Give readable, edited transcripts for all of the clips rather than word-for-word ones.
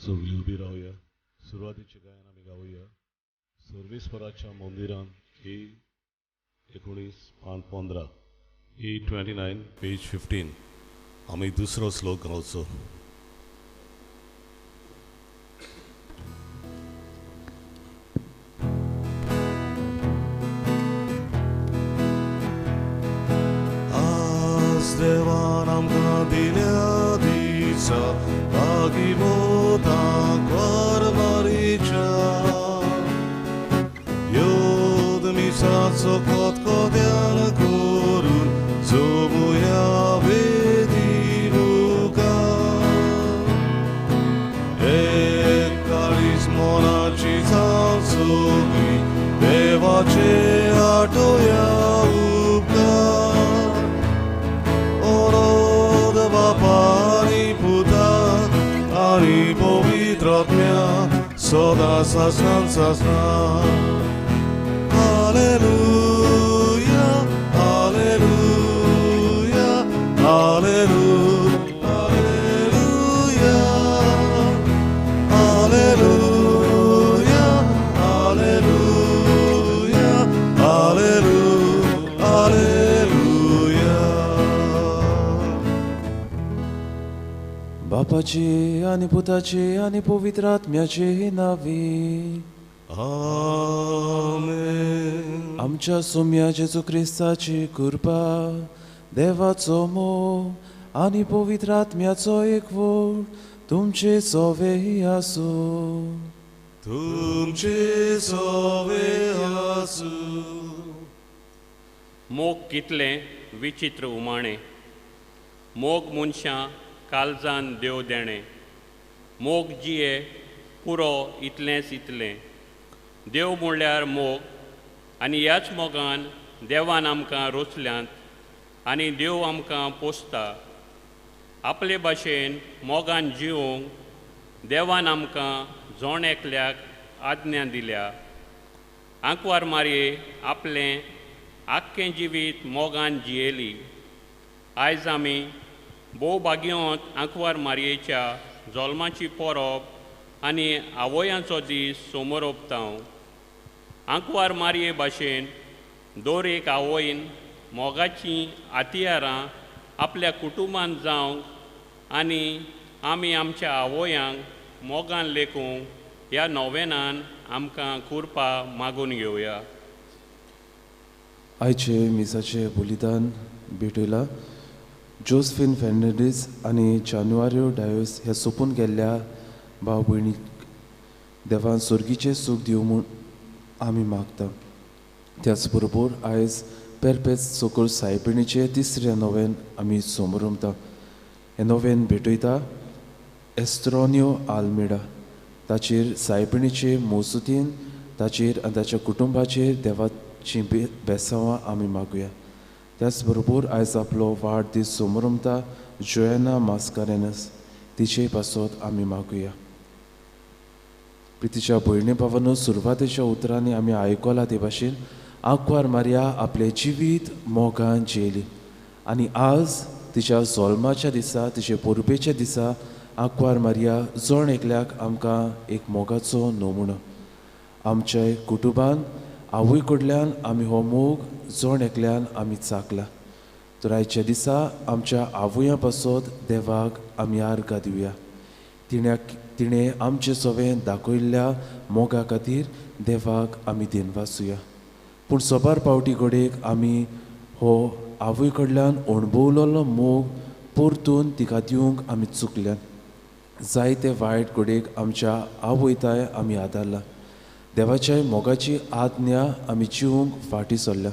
सगळीं उबी रावया. सुरवातीचें गायन आमी गावया. सर्वेस्पराच्या मंदिरान ही 19 पान 15, E 29 page 15. आमी दुसरो श्लोक गावचो. आज देवान आमकां दिल्या दिसा लागीं मोतांक मारीच्या योद मिसाचो खतखत्यान करून जमुया वेदी मुखार. एक काळीज मनाची जावन सगळी देवाचे आठोवया उपकार. ओरोद बापा आनी पुता आनी पवित्र आत्म्या सदा सासणान सासणां. Alleluia, Alleluia, Alleluia, Alleluia, Alleluia, Alleluia, Alleluia. बापाचे आनी पुताचे आनी पवित्र आत्म्याचे नांवे. आमेन. आमच्या सोम्या जेजू क्रिस्ताची कृपा, देवाचो मोग आनी पवित्र आत्म्याचो एकवट तुमचे सोवे आसूं. तुमचे सोवे आसूं. मोग कितलें विचित्र उमाणें, मोग मनशां काळजान देव देणें, मोग जिये पुरो इतलेंच इतलें. देव म्हणल्यार मोग आनी ह्याच मोगान देवान आमकां रोचल्यांत आनी देव आमकां पोसता. आपले भाशेन मोगान जिवंक देवान आमकां जण एकल्याक आज्ञा दिल्या. आंकवार मारये आपलें आख्खें जिवीत मोगान जियेली. आयज आमी भोव भाग्यवंत आंकवार मारयेच्या जल्माची परब आनी आवयांचो दीस समोरपतांव. आंकवार मारये भाशेन दर एक आवयन मोगाचीं हत्यारां आपल्या कुटुंबांत जावंक आनी आमी आमच्या आवयांक मोगान लेखूंक ह्या नोवेनान आमकां कृपा मागून घेवया. आयचे मिसाचे बलिदान भेटयला जोसफीन फेर्नांडीस आनी जानुवाrio डायोस ह्या सोंपून गेल्ल्या भाव भयणीक देवान सोर्गीचें सूख दिवं म्हूण आमी मागता. त्याच बरोबर आयज पेरपेच सोकोर सायबिणीचें तिसरें नोवेन आमी समरमता. हें नोवेन भेटयता एस्त्रोनियो आल्मेडा. ताचेर सायबिणीचे मोसुतीन ताचेर आनी ताच्या कुटुंबाचेर देवाचीं बेसांवां आमी मागुया. त्याच बरोबर आयज आपलो वाडदीस समरमता जोएना मास्कारेनस तिचे पासत आमी मागुया. प्रितीच्या भयणी भावानो, सुरवातेच्या उतरांनी आमी आयकलां ते भाशेन आंकवार मारिया आपलें जिवीत मोगान जियेली आनी आज तिच्या जल्माच्या दिसा, तिचे परबेच्या दिसा आंकवार मारिया जण एकल्याक आमकां एक मोगाचो नमुनो. आमच्या कुटुंबान आवय कडल्यान आमी हो मोग जण एकल्यान आमी चाकला. तर आयच्या दिसा आमच्या आवयां पासत देवाक आमी आर्गां दिवया. तिणें आमचे सवें दाखयल्ल्या मोगा खातीर देवाक आमी दिनवासुया. पूण सोबार पावटी घडयेक आमी हो आवय कडल्यान अणभवलेलो मोग परतून तिका दिवंक आमी चुकल्यात. जायते वायट घडयेक आमच्या आवयताय आमी आदारला. देवाच्या मोगाची आज्ञा आमी जिवंक फाटीं सरल्या.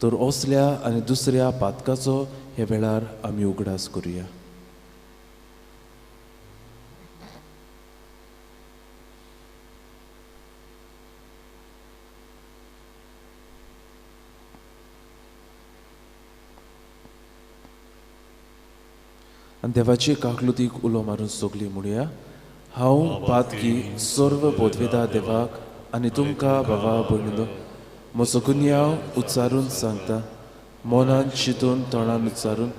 तर असल्या आनी दुसऱ्या पातकाचो हे वेळार आमी उगडास करुया. आनी देवाची काकलुतीक उलो मारून सगळीं म्हणुया, हांव पातकी सर्व पदवेदा देवाक आनी तुमकां बाबा भयणीनो म्हजो गुन्यांव उच्चारून सांगता. मनान चिंतून तोंडान उच्चारून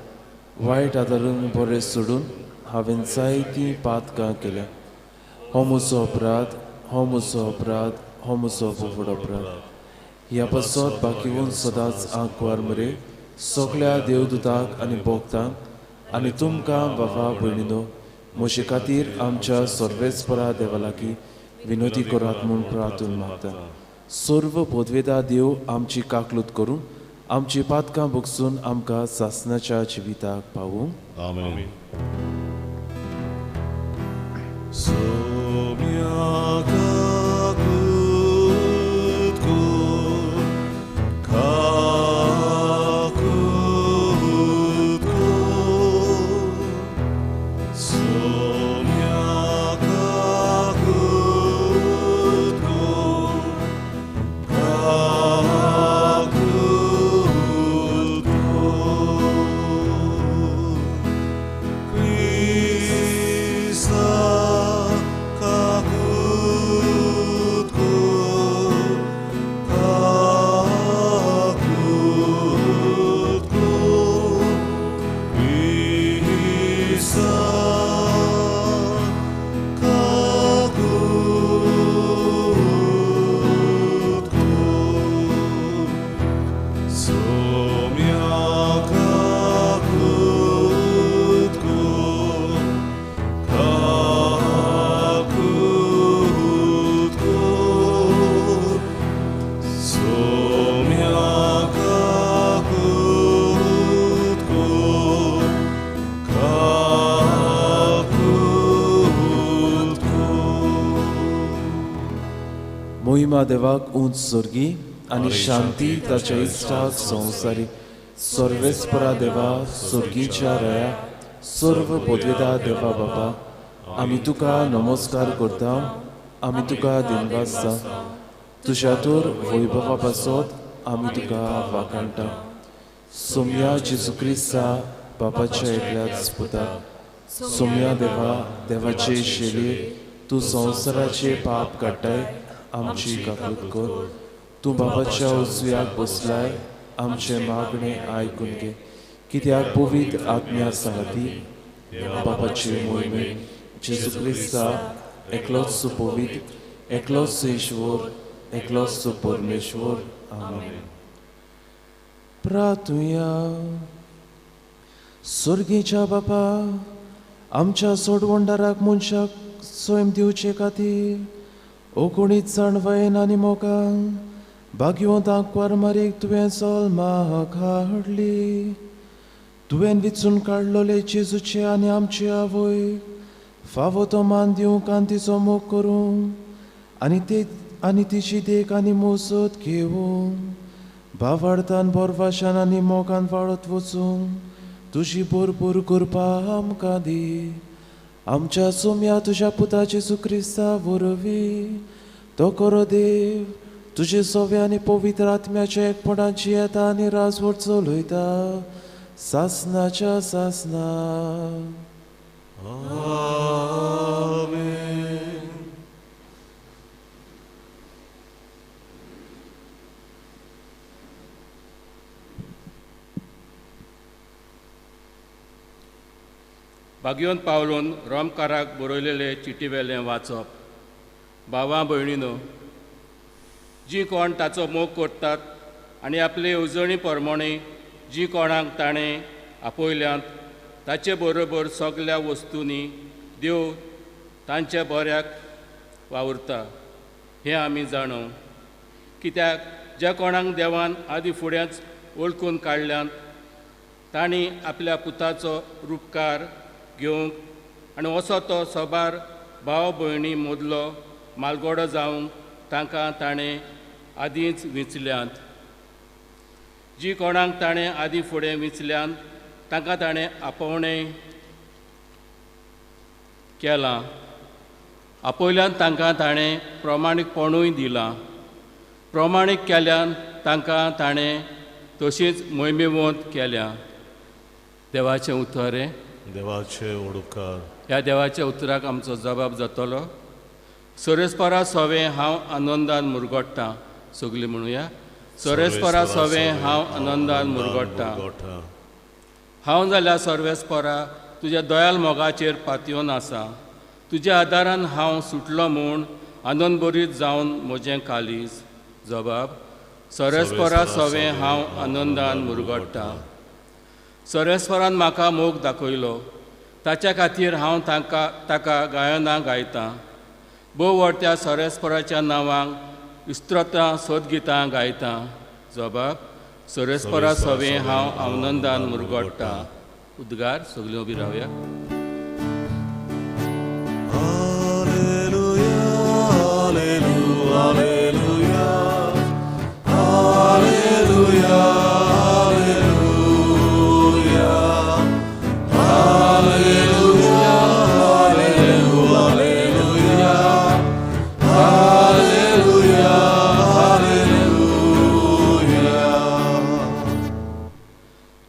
वायट आदारून बरें सोडून हांवें जायतीं पातकां केल्या. हो म्हजो अपराध, हो म्हजो अपराध, हो म्हजो व्हड अपराध. ह्या पासत बाकिवून सदांच आंकवार मरे सगळ्या देवदूताक आनी भोगतांक आनी तुमकां बाबा भयणीनो म्हजे खातीर आमच्या सर्वेस्परा देवा लागीं विनोदी करात म्हूण प्रार्थून मागता. सर्व पदवेदा देव आमची काकलूत करून आमची पातकां भोगसून आमकां सासणाच्या जिविताक पावूं. आमेन. सोम्या काकूत कोर, काकूत कोर. सोम्या काकूत कोर, काकूत कोर. क्रिस्ता काकूत कोर, काकूत कोर. क्रिस्ता काकूत कोर. सोम्या काकूत कोर, काकूत कोर. सोम्या काकूत कोर, काकूत कोर. मोहिमा देवाक उंच स्वर्गी आनी शांती ताच्या इश्टाक संवसारी. सर्वेस्परा देवा, स्वर्गीच्या राया, सर्व पदवेदा देवा बाबा, आमी तुका नमस्कार करता, आमी तुका दिनवासता. तुज्या तर वैभवा पासत आमी तुका वाखाणटा. सोम्या जेजू क्रिस्ता बापाच्या एकल्याच पुता, सोम्या देवा, देवाचे शेली, तूं संवसाराचे पाप काडटाय, आमची काकूत कर. तूं बाबाच्या उजव्याक बसलाय, आमचें मागणें आयकून घे. कित्याक पवित्र आत्म्या सांगाती बापाचे मोहिमे जेजू क्रिस्ता एकलोच पवित्र, एकलोच ईश्वर, एकलोच परमेश्वर. आमेन. प्रार्थुया. स्वर्गीच्या बापा, आमच्या सोडवंडाराक मनशाक स्वयं दिवचे खातीर ओकुणीत जाणवयन आनी मोगान भाग्यवंत आंकवार मारीक तुवें जल्माक हाडली. तुवें विचून काडलोले जेजूचे आनी आमचे आवय फावो तो मान दिवंक आनी तिचो मोग करूंक आनी ते आनी तिची देख आनी मोसत घेवंक भावार्थान बोरवाशान आनी मोगान वाडत वचूंक तुजी भरपूर कृपा आमकां दी. आमच्या सोम्या तुज्या पुता जेजू क्रिस्ता वरवीं तो करो देव तुजे सोव्या आनी पवित्र आत्म्याच्या एकपणान जियेता आनी राजवट चलयता सासनाच्या सासना. आमेन. भाग्योन पावलून रोमकाराक बरयलेले चिटीवेलें वाचप. भावा भयणीनो, जी कोण ताचो मोग करतात आनी आपले येवजणी प्रमाणे जी कोणाक ताणें आपयल्यांत ताचे बरोबर सगल्या वस्तूंनी देव तांच्या बऱ्याक वावुरता हें आमी जाणू. कित्याक ज्या कोणाक देवान आदी फुड्यांच वळखून काडल्यांत तांणी आपल्या पुताचो रुपकार घेवंक आनी असो तो सबार भाव भयणी मदलो मालगोडो जावंक तांकां ताणें आदींच विंचल्यांत. जी कोणाक ताणें आदीं फुडें विंचल्यांत तांकां ताणें आपोवणें केलां. आपयल्यान तांकां ताणें प्रमाणीकपणूय दिलां. प्रमाणीक केल्यान तांकां ताणें तशीच मोहिमेवंत केल्या. देवाचें उतर हें. देवाचे उपकार. ह्या देवाच्या उतराक आमचो जबाब जातलो. सोरेस्परा सोवें हांव आनंदान मुरगोट्टां. सगळीं म्हणुया. सोरेस्परा सोवें हांव आनंदान मुरगोट्टां. हांव जाल्यार सर्वेस्परा तुज्या दयाल मोगाचेर पातयेवन आसा. तुज्या आदारान हांव सुटलो म्हूण आनंदभरीत जावन म्हजें कालीज. जबाब सर्वेस्परा सवें हांव आनंदान मुरगडटां. सर्वेस्परान म्हाका मोग दाखयलो, ताच्या खातीर हांव ताका गायनां गायतां. भोव व्हड त्या सर्वेस्पराच्या नांवांक इस्त्रोतां सोदगितां गायतां. जबाब सर्वेस्परा सवें हांव आनंदान मुरगडटां. उद्गार सगळीं उबी रावया.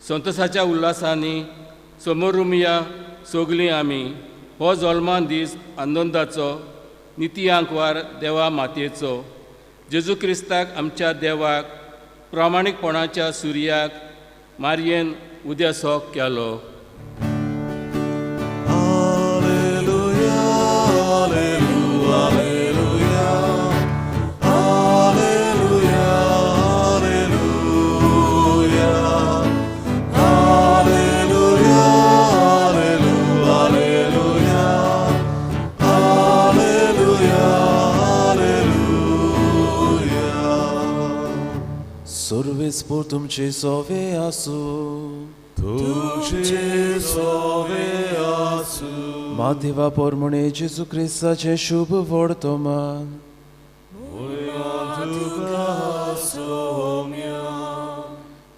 संतोषाच्या उल्हासांनी समोरुमया सगळीं आमी. हो जल्मान दीस आनंदाचो, निती आंकवार देवा मातयेचो. जेजू क्रिस्ताक आमच्या देवाक प्रामाणीकपणाच्या सुर्याक मारयेन उद्यासो केलो. सर्वेस्पोर तुमचे सोवे आसूं, तुमचे सोवे आसूं. मादेवा पोरमणे जेजू क्रिस्ताचें शुभ वर्तमान.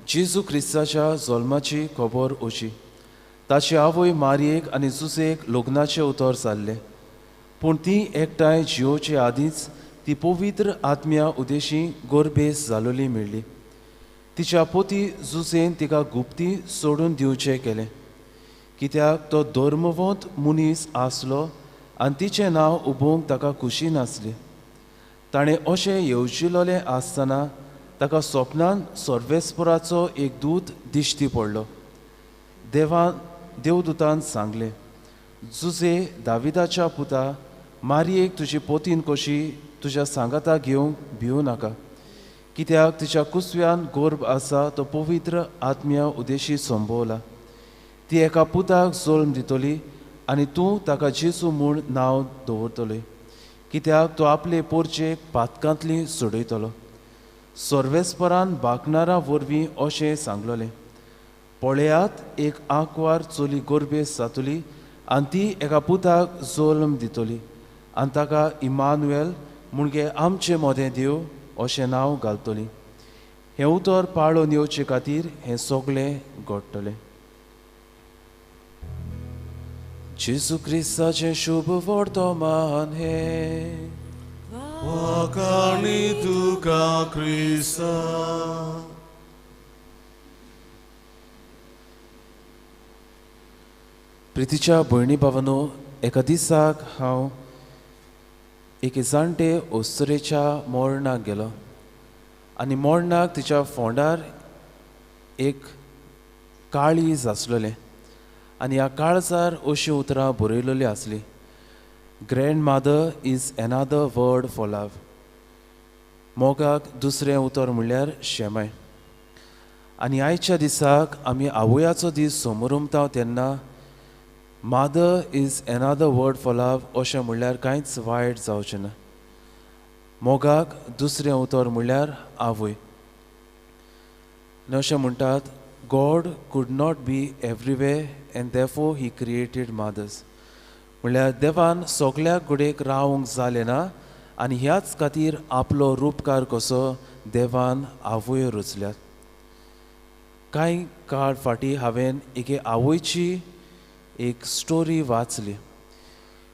जेजू क्रिस्ताच्या जल्माची खबर अशी. ताची आवय मारयेक आनी जुसेक लग्नाचें उतर जाल्लें, पूण ती एकठांय जियोचे आदींच ती पवित्र आत्म्या उदेशी गोरबेस जालोली मेळ्ळी. तिच्या पोती जुसेन तिका गुप्ती सोडून दिवचें केलें, कित्याक तो धर्मवंत मनीस आसलो आनी तिचें नांव उबोवंक ताका खुशी नासली. ताणें अशें येवजिलोलें आसतना ताका स्वप्नान सर्वेस्पराचो एक दूत दिश्टी पडलो. देवदूतान सांगलें, जुजे दाविदाच्या पुता, मारयेक तुजी पोतीन कशी तुज्या सांगाता घेवंक भिवू नाका, कित्याक तिच्या कुसव्यान गोर्भ आसा तो पवित्र आत्म्या उदेशी संभवला. ती एका पुताक जल्म दितली आनी तूं ताका जेजू म्हूण नांव दवरतली, कित्याक तो आपले पोरचेक पातकांतली सोडयतलो. सर्वेस्परान बाकणारा वरवीं अशें सांगलोलें, पळयात एक आंकवार चली गोरबेस जातली आनी ती एका पुताक जल्म दितली आनी ताका इमानुएल म्हणजे आमचे मदें देव अशें नांव घालतली. हें उतर पाळोवन येवचे खातीर हें सगळें घडटलें. जेजू क्रिस्ताचें शुभ वर्तमान हें. वाखाणी तुका क्रिस्ता. प्रितीच्या भयणी भावानो, एका दिसाक हांव एके जाणटे अस्तुरेच्या मरणाक गेलो आनी मरणाक तिच्या फोंडार एक काळीज आसलेलें आनी ह्या काळजार अशीं उतरां बरयलेलीं आसलीं, grandmother is another word for love. मोगाक दुसरें उतर म्हणल्यार शेमाय. आनी आयच्या दिसाक आमी आवयाचो दीस समोरमता तेन्ना mother is another word for love अशें म्हणल्यार कांयच वायट जावचें ना. मोगाक दुसरें उतर म्हणल्यार आवय. आनी अशें म्हणटात, God could not be everywhere and therefore he created mothers. म्हणल्यार देवान सगळ्या घडयेक रावंक जालें ना आनी ह्याच खातीर आपलो रुपकार कसो देवान आवय रचल्यात. कांय काळ फाटीं हांवें एके आवयची एक स्टोरी वाचली.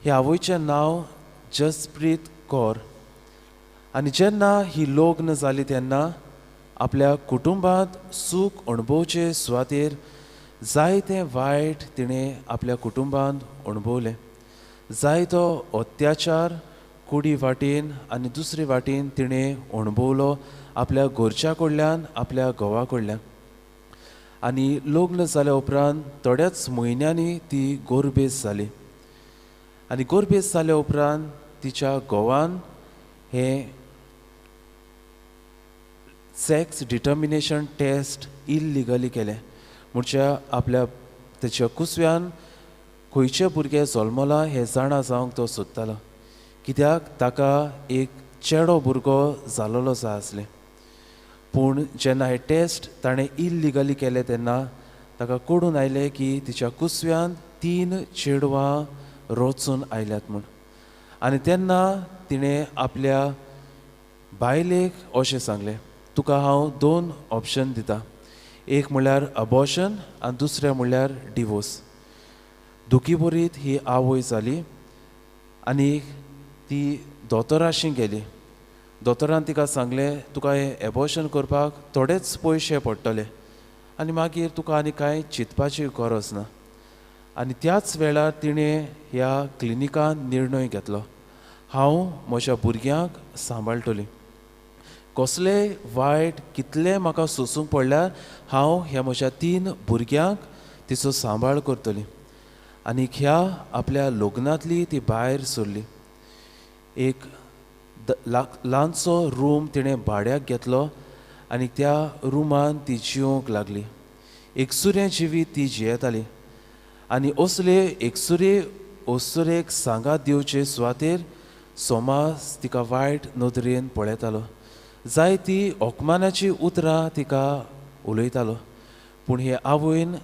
ह्या आवयचें नांव जसप्रीत कौर. आनी जेन्ना ही लग्न जाली तेन्ना आपल्या कुटुंबांत सूख अणभवचे सुवातेर जायतें वायट तिणें आपल्या कुटुंबांत अणभवलें. जायतो अत्याचार कुडी वाटेन आनी दुसरे वाटेन तिणें अणभवलो आपल्या घरच्या कडल्यान, आपल्या घोवा कडल्यान. आनी लग्न जाल्या उपरांत थोड्याच म्हयन्यांनी ती गोरबेस जाली. आनी गर्भेस्त जाल्या उपरांत तिच्या घोवान हें सॅक्स डिटर्मिनेशन टेस्ट इल्लिगली केलें. म्हणजे आपल्या तेच्या कुसव्यान खंयचें भुरगें जल्मलां हें जाणा जावंक तो सोदतालो, कित्याक ताका एक चेडो भुरगो जालोलो जाय आसलें. पूण जेन्ना हे टेस्ट ताणें इल्लिगली केले तेन्ना ताका कळून आयलें की तिच्या कुसव्यान 3 चेडवां रचून आयल्यात म्हूण. आनी तेन्ना तिणें आपल्या बायलेक अशें सांगलें, तुका हांव 2 ऑप्शन दिता, एक म्हणल्यार अबॉर्शन आनी दुसरें म्हणल्यार डिवोर्स. दुखीभरीत ही आवय जाली आनी ती दोतोराशी गेली. दोतोरान तिका सांगलें, तुका हें एबॉर्शन करपाक थोडेच पयशे पडटले आनी मागीर तुका आनी कांय चिंतपाची गरज ना. आनी त्याच वेळार तिणें ह्या क्लिनिकान निर्णय घेतलो, हांव म्हज्या भुरग्यांक सांबाळटली, कसलें वायट कितलें म्हाका सोसूंक पडल्यार हांव ह्या म्हज्या 3 भुरग्यांक तिचो सांबाळ करतली. आनी ह्या आपल्या लग्नांतली ती भायर सरली. एक ल्हानसो रूम तिणें भाड्याक घेतलो आनी त्या रुमान ती जिवंक लागली. एकसुरें जिवीत ती जियेताली आनी असले एकसुरे अस्तुरेक सांगात दिवचे सुवातेर समाज तिका वायट नदरेन पळयतालो, जायती अपमानाची उतरां तिका उलयतालो. पूण हे आवयन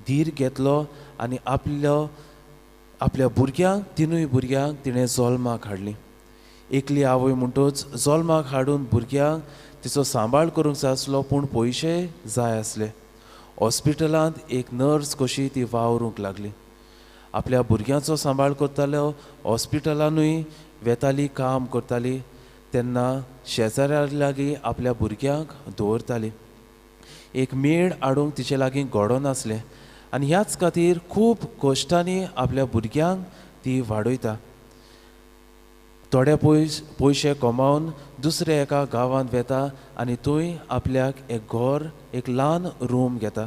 धीर घेतलो आनी आपल्या भुरग्यांक, 3 भुरग्यांक तिणें जल्माक हाडली. एकली आवय म्हणटच जल्माक हाडून भुरग्यांक तिचो सांबाळ करूंक जाय आसलो, पूण पयशे जाय आसले. हॉस्पिटलांत एक नर्स कशी ती वावरूंक लागली. आपल्या भुरग्यांचो सांबाळ करतालो, हॉस्पिटलानूय वेताली, काम करताली. तेन्ना शेजाऱ्या लागीं आपल्या भुरग्यांक दवरताली. एक मेड हाडूंक तिचे लागीं घडोनासलें आनी ह्याच खातीर खूब कश्टांनी आपल्या भुरग्यांक ती वाडयता. थोडे पयशे कमावन दुसऱ्या एका गांवांत वेता आनी थंय आपल्याक एक घर, एक ल्हान रूम घेता.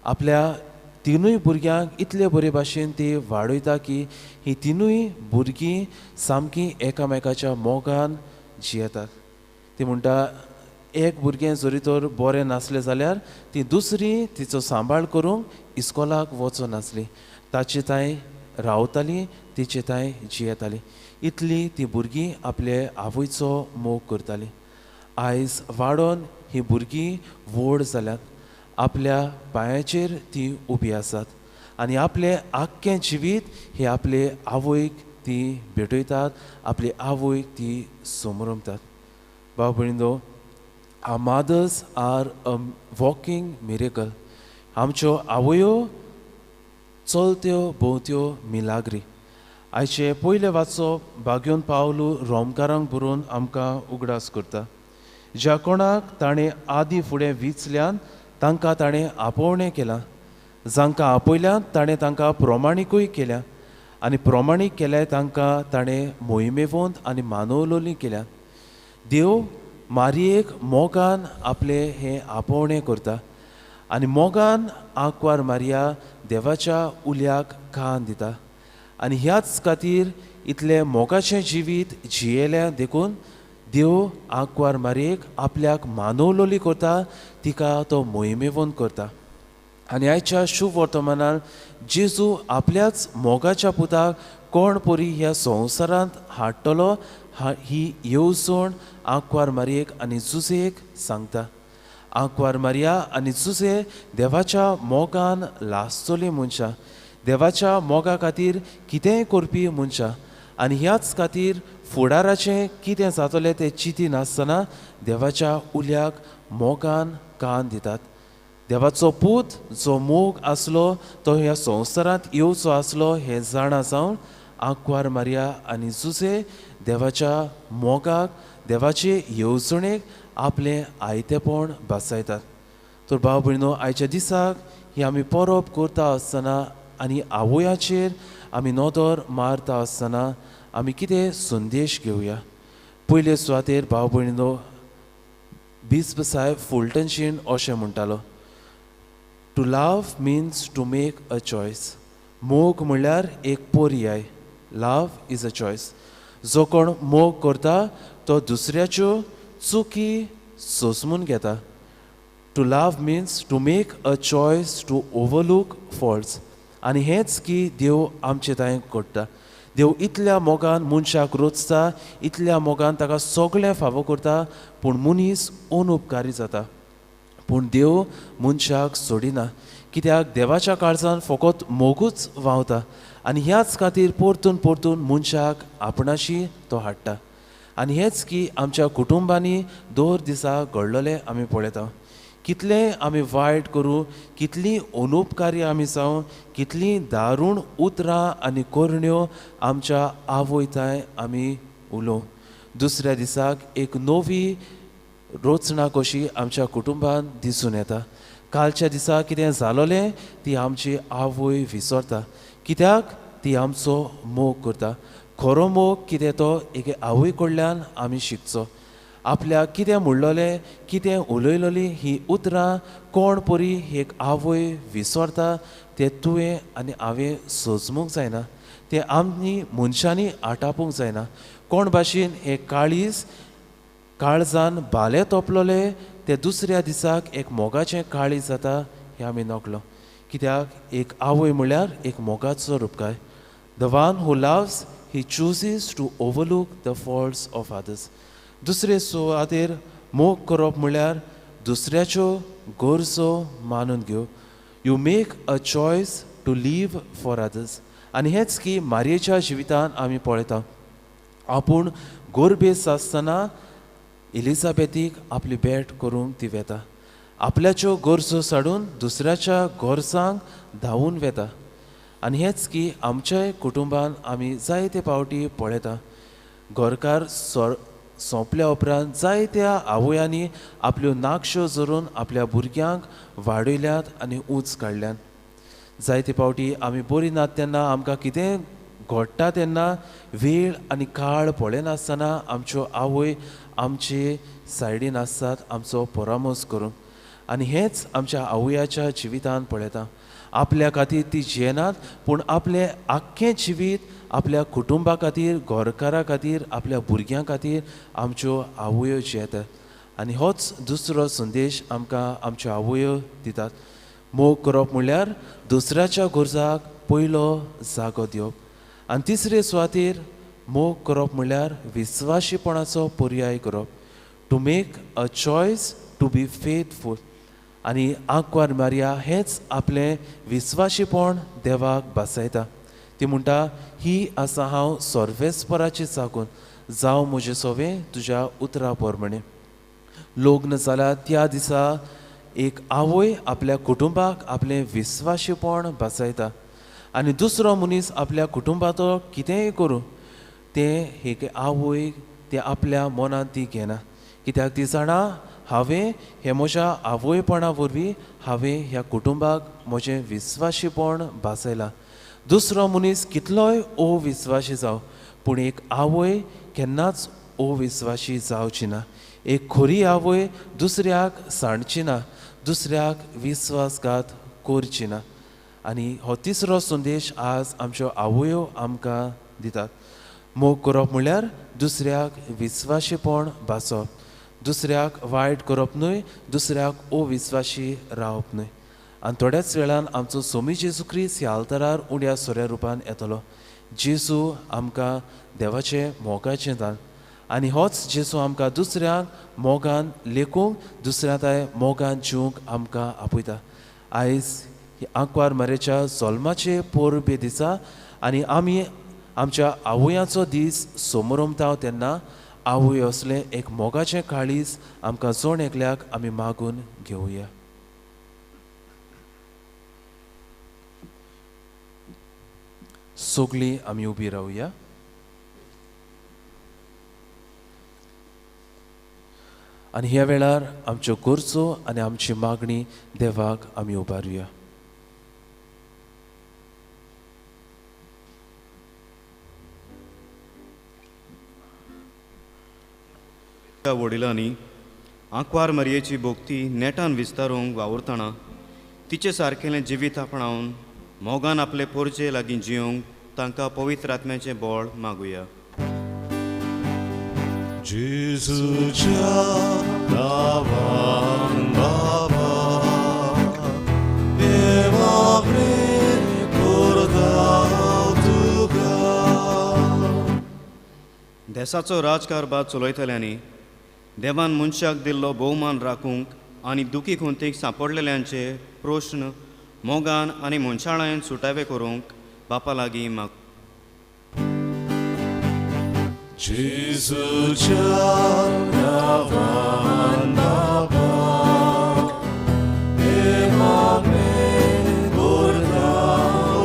आपल्या 3 भुरग्यांक इतले बरे भाशेन ती वाडयता की ही 3 भुरगीं सामकीं एकामेकाच्या मोगान जियेतात. ती म्हणटा, एक भुरगें जरी तर बरें नासलें जाल्यार ती दुसरी तिचो सांबाळ करूंक इस्कोलाक वचनासली, ताचे थंय रावताली, तिचे थंय जियेताली. इतली ती भुरगीं आपले आवयचो मोग करताली. आयज वाडोन ही भुरगीं व्हड जाल्यात, आपल्या पांयाचेर ती उबी आसात आनी आपलें आख्खें जिवीत हे आपले आवयक ती भेटयतात, आपले आवयक ती समरमतात. भाव भयणींनो, our mothers are a walking miracle. आमच्यो आवयो चलत्यो भोंवत्यो मिलाग्री. आयचे पयले वाचो बाग्योन पावलू रोमकारांक बरोवन आमकां उगडास करता. ज्या कोणाक ताणें आदीं फुडें विचल्यान तांकां ताणें आपोवणें केलां, जांकां आपयल्यान ताणें तांकां प्रमाणिकूय केल्या आनी प्रमाणीक केल्यार तांकां ताणें मोहिमेवंत आनी मानवलोली केल्या. देव मारयेक मोगान आपलें हें आपोवणें करता आनी मोगान आंकवार मारिया देवाच्या उल्याक कान दिता आनी ह्याच खातीर इतलें मोगाचें जिवीत जियेलें देखून देव आंकवार मारयेक आपल्याक मानवलोली करता, तिका तो मोहिमेवंत करता. आनी आयच्या शुभ वर्तमानान जेजू आपल्याच मोगाच्या पुताक कोण परी ह्या संवसारांत हाडटलो ही येवजण आंकवार मारयेक आनी जुजेक सांगता. आंकवार मारिया आनी जुजे देवाच्या मोगान लासतली मनशां, देवाच्या मोगा खातीर कितेंय करपी मनशां आनी ह्याच खातीर फुडाराचें कितें जातलें तें चिंती नासतना देवाच्या उल्याक मोगान कान दितात. देवाचो पूत जो मोग आसलो तो ह्या संवसारांत येवचो आसलो हें जाणा जावन आंकवार मारिया आनी जुजे देवाच्या मोगाक, देवाचे येवजणेक आपलें आयतेपण भासायतात. तर भाव भयणीनो, आयच्या दिसाक ही आमी परब करता आसतना आनी आवयाचेर आमी नदर मारता आसतना आमी कितें संदेश घेवया. पयले सुवातेर भाव भयणीनो, बिस्प साहेब फुलटनशीन अशें म्हणटालो, to love means to make a choice. मोग म्हणल्यार एक पर्याय. Love is a choice. जो कोण मोग करता तो दुसऱ्याच्यो चुकी सोंसून घेता. To love means to make a choice to overlook faults. आनी हेंच की देव आमचे तांय करता. देव इतल्या मोगान मनशाक रोचता, इतल्या मोगान ताका सगळें फावो करता, पूण मनीस अनुपकारी जाता. पूण देव मनशाक सोडिना, कित्याक देवाच्या काळजान फकत मोगूच व्हांवता आनी ह्याच खातीर परतून परतून मनशाक आपणाशी तो हाडटा. आनी हेंच की आमच्या कुटुंबांनी दर दिसा घडलेलें आमी पळयता. कितलें आमी वायट करूं, कितलीं अनुपकारी आमी जावं, कितलीं दारूण उतरां आनी करण्यो आमच्या आवय तांय आमी उलोवं, दुसऱ्या दिसाक एक नवी रचना कशी आमच्या कुटुंबान दिसून येता. कालच्या दिसा कितें जालोलें ती आमची आवय विसरता, कित्याक ती आमचो मोग करता. खरो मोग कितें तो एके आवय कडल्यान आमी शिकचो. आपल्याक कितें म्हणलोलें, कितें उलयलोली ही उतरां कोण परी एक आवय विसरता तें तुवें आनी हांवें सोजमूंक जायना, तें आमी मनशांनी आटापूंक जायना. कोण भाशेन हें काळीज काळजान भाले तोपलोले ते दुसऱ्या दिसाक एक मोगाचें काळीज जाता हें आमी नकलो, कित्याक एक आवय म्हळ्यार एक मोगाचो रुपकाय. The one who loves he chooses to overlook the faults of others. दुसरे सुवातेर मोग करप म्हळ्यार दुसऱ्याच्यो गरजो मानून घेवप. You make a choice to live for others. आनी हेंच की मारयेच्या जिवितान आमी पळयता. आपूण गोरबेस आसतना एलिझाबेथीक आपली भेट करूंक ती वेता, आपल्याच्यो गरजो साडून दुसऱ्याच्या गरजांक धांवून वेता. आनी हेंच की आमच्याय कुटुंबान आमी जायते पावटी पळयता. घरकार सोंपल्या उपरांत जायत्या आवयांनी आपल्यो नाकश्यो जरून आपल्या भुरग्यांक वाडयल्यात आनी ऊंच काडल्यात. जायते पावटी आमी बरी नात तेन्ना आमकां कितें घडटा तेन्ना वेळ आनी काळ पळयनासतना आमच्यो आवय आमचे सायडीन आसतात आमचो परामर्श करूंक. आनी हेंच आमच्या आवयाच्या जिवितान पळयता. आपल्या खातीर ती जियेनात, पूण आपलें आख्खें जिवीत आपल्या कुटुंबा खातीर, घरकारा खातीर, आपल्या भुरग्यां खातीर आमच्यो आवयो जियेतात. आनी होच दुसरो संदेश आमकां आमच्यो आवयो दितात. मोग करप म्हणल्यार दुसऱ्याच्या गरजाक पयलो जागो दिवप. आनी तिसरे सुवातेर मोग करप म्हणल्यार विस्वाशीपणाचो पर्याय करप. To make a choice to be faithful. आनी आंकवार मारिया हेंच आपलें विस्वाशीपण देवाक भासायता. ती म्हणटा, ही आसा हांव सर्वेस्पराची चाकून, जावं म्हजें सोवें तुज्या उतरा प्रमाणें. लग्न जाला त्या दिसा एक आवय आपल्या कुटुंबाक आपलें विस्वाशीपण भासायता आनी दुसरो मनीस आपल्या कुटुंबाचो कितेंय करूं तें एक आवय तें आपल्या मनांत ती घेना, कित्याक ती जाणा हांवें हें म्हज्या आवयपणा वरवीं हांवें ह्या कुटुंबाक म्हजें विस्वाशीपण भासयलां. दुसरो मनीस कितलोय अविस्वाशी जावं, पूण एक आवय केन्नाच अविस्वाशी जावची ना. एक खरी आवय दुसऱ्याक सांडची ना, दुसऱ्याक विस्वासघात करची ना. आनी हो तिसरो संदेश आज आमच्यो आवयो आमकां दितात. मोग करप म्हणल्यार दुसऱ्याक विस्वाशीपण भासप, दुसऱ्याक वायट करप न्हय, दुसऱ्याक अविस्वाशी रावप न्हय. आनी थोड्याच वेळान आमचो सोमी जेजू क्रिस्त ह्या आल्तारार उण्या सोऱ्या रुपान येतलो. जेजू आमकां देवाचें मोगाचें दान आनी होच जेजू आमकां दुसऱ्यांक मोगान लेखूंक, दुसऱ्या ताय मोगान जिवंक आमकां आपयता. आयज आंकवार मारयेच्या जल्माचे परबे दिसा आनी आमी आमच्या आवयांचो दीस समोरमता तेन्ना आवय असलें एक मोगाचें काळीज आमकां जण एकल्याक आमी मागून घेवया. सगळीं आमी उबी रावया. आनी ह्या वेळार आमच्यो गरजो आनी आमची मागणी देवाक आमी उबारुया. वडिलांनी आंकवार मारयेची भक्ती नेटान विस्तारूंक वावुरतना तिचे सारकेलें जिवीत आपणावन मोगान आपले पोरजे लागीं जिवंक तांकां पवित्र आत्म्याचें बळ मागुया. जेजूच्या नांवान बाबा हें मागणें करता तुका. देसाचो राजकारभार चलयतल्यांनी देवान मनशाक दिल्लो भोवमान राखूंक आनी दुखी खुंतीक सांपडलेल्यांचे प्रश्न मोगान आनी मनशाळायेन सुटावे करूंक बापा लागीं माग. जेजूच्या नांवान बाबा हें मागणें करता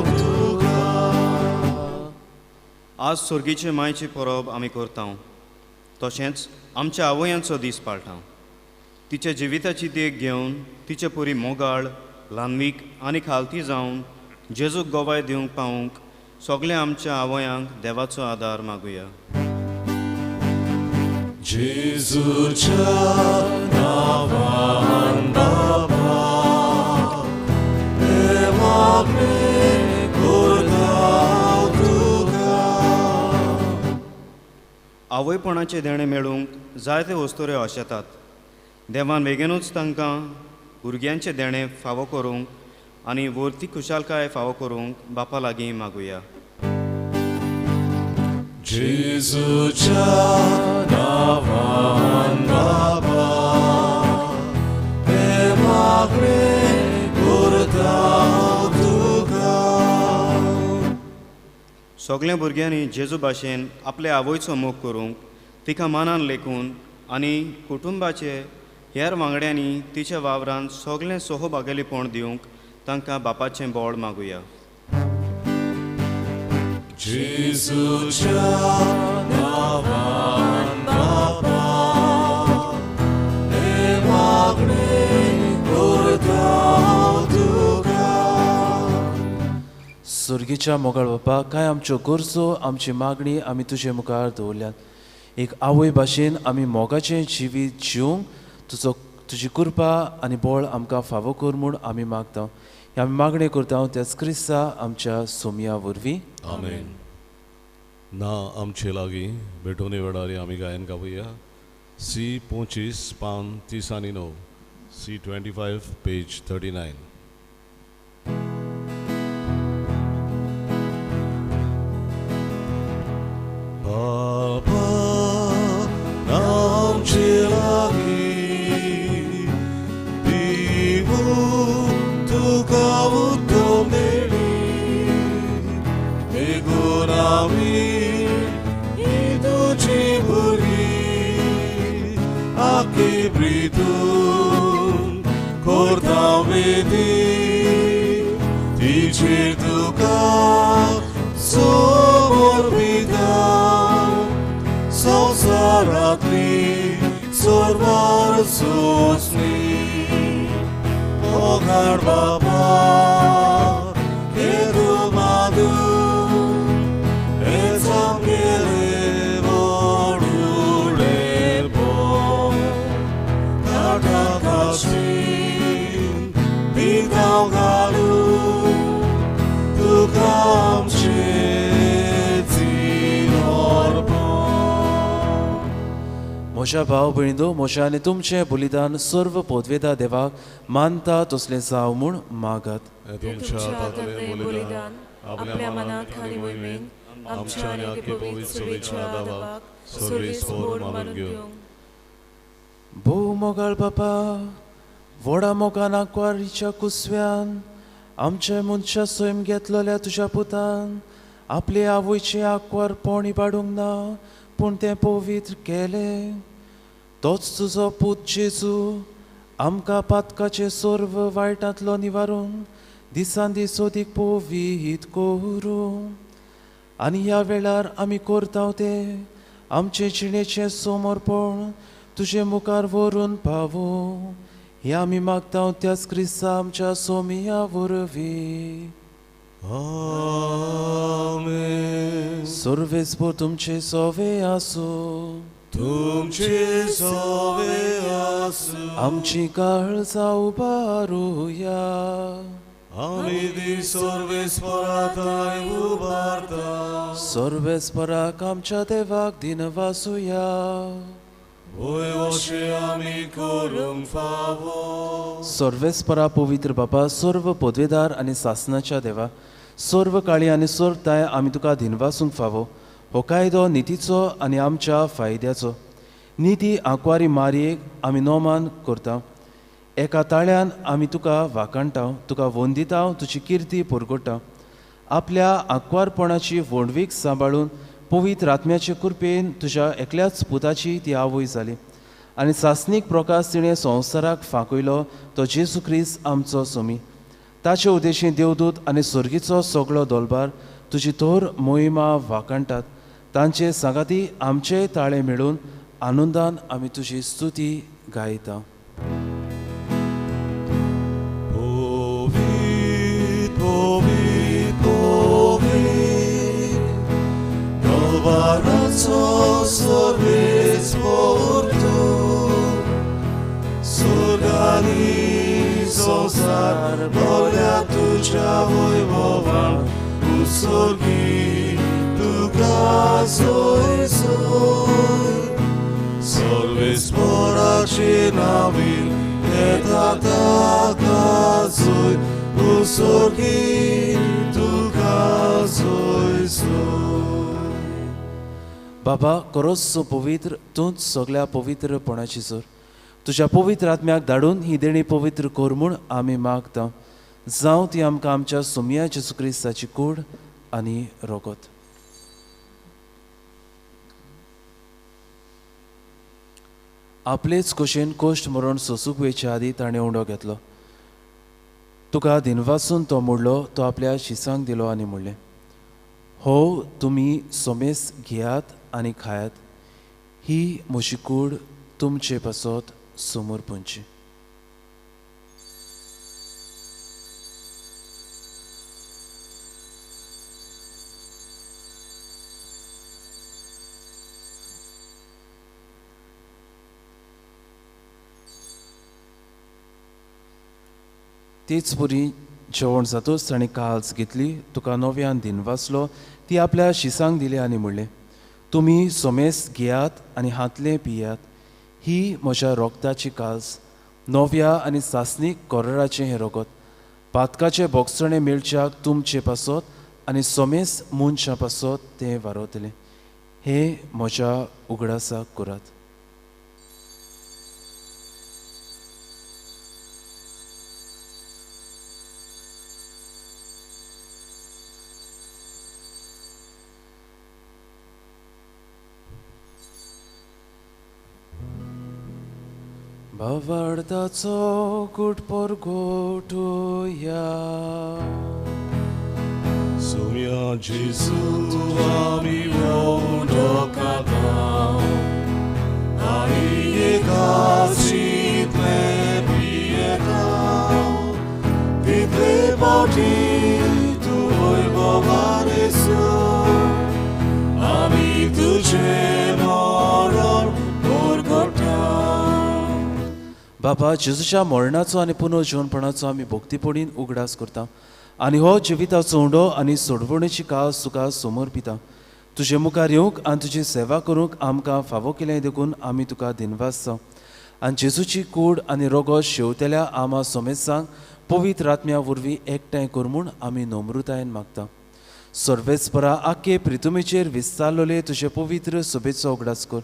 तुका. आज सर्गीचे मायची परब आमी करता, तशेंच आमच्या आवयांचो दीस पाळटा. तिच्या जिविताची देख घेवन तिचे परी मोगाळ, ल्हानवीक आनी खालती जावन जेजूक गवाय दिवंक पावूंक सगल्या आमच्या आवयांक देवाचो आदार मागुया. जेजूच्या नांवान बाबा हें मागणें करता तुका. आवयपणाचें देणें मेळूंक जायते वस्तुऱ्यो आशेतात. देवान बेगीनूच तांकां भुरग्यांचें देणें फावो करूंक आनी वर्ती खुशालकाय फावो करूंक बापा लागीं मागुया. जेजूच्या नांवान बाबा हें मागणें करता तुका. सगल्या भुरग्यांनी जेजू भाशेन आपले आवयचो मोग करूंक, तिका मानान लेखून आनी कुटुंबाचे हेर वांगड्यांनी तिच्या वावरान सगळें सहभागेलीपण दिवंक तांकां बापाचें बळ मागुया. जेजूच्या नांवान बाबा हें मागणें करता तुका. सर्गीच्या मोगाळ बापा, कांय आमच्यो गरजो, आमची मागणी आमी तुजे मुखार दवरल्यात. एक आवय भाशेन आमी मोगाचें जिवीत जिवंक तुजो तुजी कृपा आनी बळ आमकां फावो कर म्हूण आमी मागता. हे आमी मागणें करता त्याच क्रिस्ता आमच्या सोमया वरवीं. आमेन. ना आमचे लागीं भेटोवणे वेळार आमी गायन गावया. सी 25 पान 39, सी 25 पेज 39. बाबा आमचे लागीं दिवूं तुका उत्तम देणी, देखून आमी ही तुजी भुरगीं आखी प्रितून करता वेदी, तिचेर तुका समर्पिता संवसारांतली सर्वार सोंसणी. मोगाळ बाबा हे तूं मागू हें सामकेलें व्हडलेपण, काटा काश्टीन पितांव घालून तुका आमचें अर्पण. म्हज्या भाव भयणींनो, म्हज्या आनी तुमचें बलिदान सर्व पोदवेदा देवाक मानता तसलें जावं म्हूण मागात. तुमच्या हातांतलें बलिदान आपल्या मनाक आनी मोहिमेन आमच्या आनी आख्खे पवित्र सभेच्या देवाक सर्वेस्पर मानून घेवंक. भोव मोगाळ बापा, व्हडा मोगान आंकवारीच्या कुसव्यान आमच्या मनशा सैम घेतलेल्या तुज्या पुतान आपले आवयचें आंकवारपण इबाडूंक ना, पूण तें पवित्र केलें. तोच तुजो पूत जेजू आमकां पातकाचें सर्व वायटांतलो निवारून दिसान दीस अदीक पवित्र करूं. आनी ह्या वेळार आमी करता तें आमचे जिणेचें समर्पण तुजे मुखार व्हरून पावूं, हें आमी मागता त्याच क्रिस्ता आमच्या सोमिया वरवीं. आमेन. सर्वेस्पर तुमचे सोवे आसूं. तुमचे सोवे आसूं. आमची काळजां उबारुया. आमी ती सर्वेस्परा थंय उबारता. सर्वेस्पराक आमच्या देवाक दिनवासुया. वय अशें आमी करूंक फावो. सर्वेस्परा पवित्र बापा, सर्व पदवेदार आनी सासनाच्या देवा, सर्व काळी आनी सर्व ताय आमी तुका दिनवासूंक फावो. हो कायदो नितीचो आनी आमच्या फायद्याचो. निती आंकवारी मारयेक आमी नोमान करता. एका ताळ्यान आमी तुका वाखाणटा, तुका वंदिता, तुजी किर्ती परगटा. आपल्या आंकवारपणाची व्हडवीक सांबाळून पवित्र आत्म्याचे कृपेन तुज्या एकल्याच पुताची ती आवय जाली आनी सासणीक प्रकाश तिणें संवसाराक फांकयलो तो जेजू क्रिस्त आमचो सोमी. ताचे उद्देशी देवदूत आनी सर्गीचो सगळो दोलबार तुजी थोर मोहिमा वाखाणटात. तांचे सांगाती आमचेय ताळे मेळून आनंदान आमी तुजी स्तुती गायता. दलबाराचो सर्वेस्पर तूं, स्वर्गानी संवसार भरल्या तुज्या वैभवान, उत्सर्गी तुका सोय सोय. सर्वेस्पराचे नांवीन येता ताका जोय, उत्सर्गी तुका सोय सोय. बाबा, करोच पवित्र तूंच सगळ्या पवित्रपणाची जोर. तुज्या पवित्र आत्म्याक धाडून ही देणी पवित्र कर म्हूण आमी मागता. जावं ती आमकां आमच्या सोमया जेजू क्रिस्ताची कूड आनी रोगत. आपलेच खोशेन कोश्ट मरण सोसूंक वयचे आदीं ताणें उंडो घेतलो. तुका दिनवासून तो मोडलो, तो आपल्या शिसांक दिलो आनी म्हणलें, हो तुमी सोमेस घेयात आनी खायात, ही म्हजी कूड तुमचे पासत समर्पणची. तेच परी जेवण जातूच ताणें काल्स घेतली, तुका नव्यान दिनवासलो, ती आपल्या शिसांक दिली आनी म्हणलें, तुमी सोमेस घेयात आनी हांतलें पियात, ही म्हज्या रोगताची काल्स, नव्या आनी सासणीक कोरराचें हें रोगत. पातकाचें बोगसणें मेळच्याक तुमचे पासत आनी सोमेस मनशां पासत तें वारवतलें. हें म्हज्या उगडासाक करात. भावार्थाचो गुट परगटुया. सोम्या जेजू आमी उंडो खाता, आनी एकाचीतलें पियेता, तितले फावटी तूं वैभवान येसो, आमी तुजें मरण परगटा. बाबा, जेजूच्या मरणाचो आनी पुनर्जीवनपणाचो आमी भक्तीपणीन उगडास करता आनी हो जिविताचो उंडो आनी सोडवणेची कास तुका समर्पिता. तुजे मुखार येवंक आनी तुजी सेवा करूंक आमकां फावो केलें देखून आमी तुका दिनवासता. आनी जेजूची कूड आनी रोगो शेवतेल्या आमा सोमेसांक पवित्र आत्म्या वरवीं एकठांय कर म्हूण आमी नम्रतायेन मागता. सर्वेस्परा आख्खे प्रितुमेचेर विस्तारलेले तुजे पवित्र सभेचो उगडास कर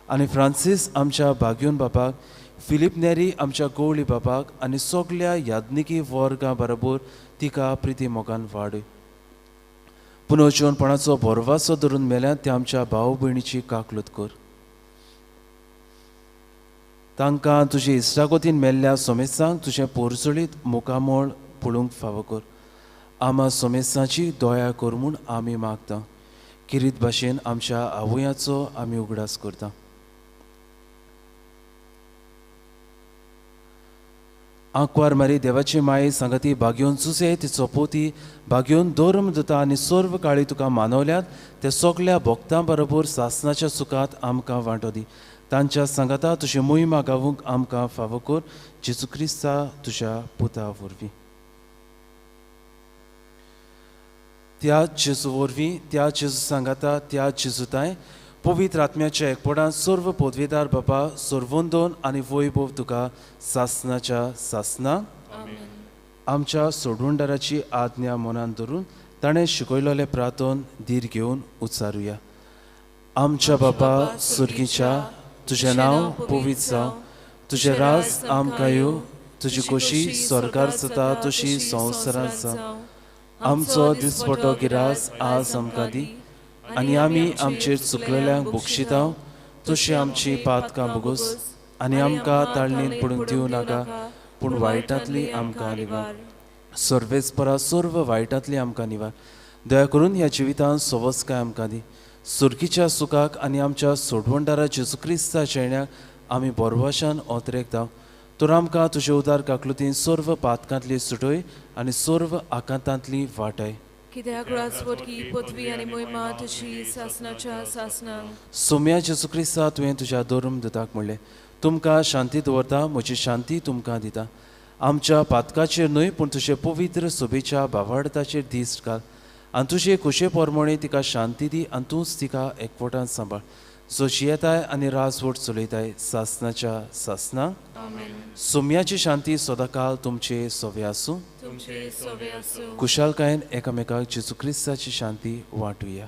आनी फ्रांसीस आमच्या भाग्योन बापाक, फिलीप नेरी आमच्या गवळी बापाक आनी सगल्या याज्ञिकी वर्गां बरोबर तिका प्रिती मोगान वाडय. पुनर्जीवनपणाचो भरवासो धरून मेल्यात त्या आमच्या भाव भयणीची काकलूत कर. तांकां तुजे इश्टागतीन मेल्ल्या सोमेसांक तुजें पोरजळीत मुखामळ पळोवंक फावो कर. आमा सोमेसांची दया कर म्हूण आमी मागता. किरीत भाशेन आमच्या आवयांचो आमी उगडास करता. आंकवार मारी देवाची माये सांगाती भाग्योन सुसे तिचो पोती भाग्योन धर्म दिता आनी सर्व काळी तुका मानवल्यात ते सगल्या भक्तां बरोबर सासनाच्या सुखांत आमकां वांटो दी. तांच्या सांगाता तुजी मोहिमा गावूंक आमकां फावो कर, जेजू क्रिस्ता तुज्या पुता वरवीं. त्या जेजू वरवीं, त्या जेजू सांगाता, त्या जेजूताय पवित्र आत्म्याच्या एकपणान सर्व पदवेदार बापा सर्वंदोन आनी वैभव तुका सासनाच्या सासना. आमच्या सोडवणदाराची आज्ञा मनान धरून ताणें शिकयलेलें प्रार्थन धीर घेवन उच्चारुया. आमच्या बापा सुर्गीच्या, तुजें नांव पवित्र जावं, तुजें राज आमकां येवं, तुजी खोशी स्वर्गार जाता तशी संवसारांत जावं. आमचो दिसपटो गिरास आज आमकां दी आनी आमी आमचेर चुकलेल्यांक बक्षिता तशी आमची पातकां भोगोस आनी आमकां ताळणीन पडूंक दिवं नाका, पूण वायटांतली आमकां निवार. सर्वेस्परा सर्व वायटांतली आमकां निवार. दया करून ह्या जिवितांत सवसकाय आमकां दी. सुर्गीच्या सुखाक आनी आमच्या सोडवणदारा जेजू क्रिस्ताच्या येण्याक आमी बरवाशान ओतरेकता. तर आमकां तुजे उदार काकलुतीन सर्व पातकांतली सुटय आनी सर्व आकांतांतली वाटय. कित्याक राजवटकी पदवी आनी मोहिमा तुजी सासनाच्या सासनाक. सोम्या जेजू क्रिस्ता, तुवें तुज्या धर्म दुताक म्हणलें, तुमकां शांती दवरता, म्हजी शांती तुमकां दिता. आमच्या पातकाचेर न्हय पूण तुजे पवित्र सभेच्या भावार्थाचेर दीस घाल आनी तुजे खोशे प्रमाणे तिका शांती दी आनी तूंच तिका एकवटान सांबाळ, जो जियेताय आनी राजवट चलयताय सासनाच्या सासना. सोम्याची शांती सदांकाल तुमचे सवे आसूं. कुशालकायेन एकामेकाक जेजू क्रिस्ताची शांती वांटुया.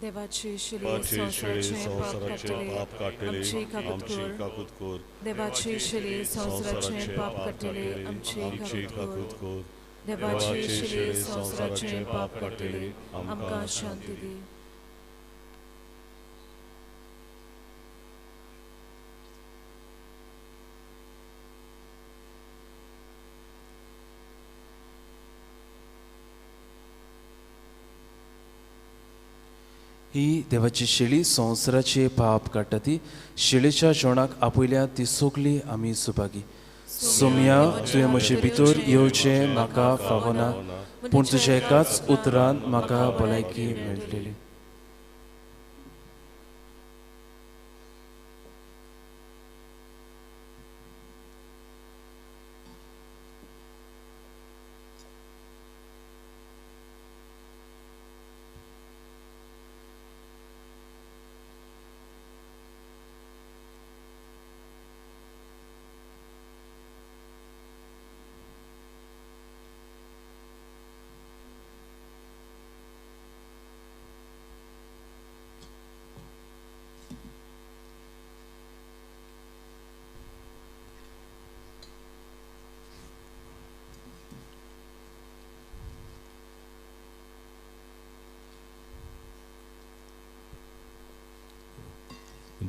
देवाची शिली संवसाराचे पाप काडटले आमची काकूत कर. देवाची शिली संवसाराचे पाप काडटले आमची काकूत कर. देवाची शिली संवसाराचे पाप काडटले आमकां शांती दी. ही देवाची शेळी संवसाराचे पाप काडटा ती शेळीच्या जेवणाक आपयल्या ती सगळी आमी सुभागी. सोम्या, तुवें म्हजे भितर येवचें म्हाका फावना, पूण तुज्या एकाच उतरान म्हाका भलायकी मेळटली.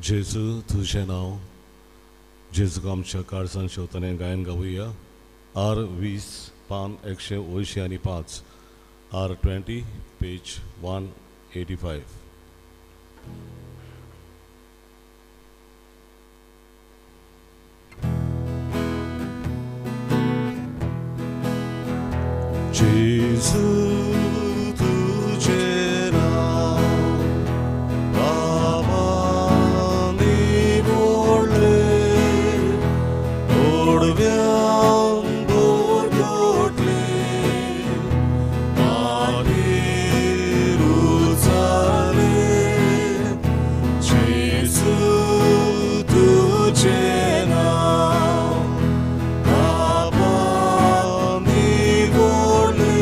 जेजू तुझें नांव, जेजूक आमच्या काळजान शेवताने गायन गावया. आर 20 पान 185, आर 20 पेज 185. जेजू तुझें नांव Jena, Papa mi volé.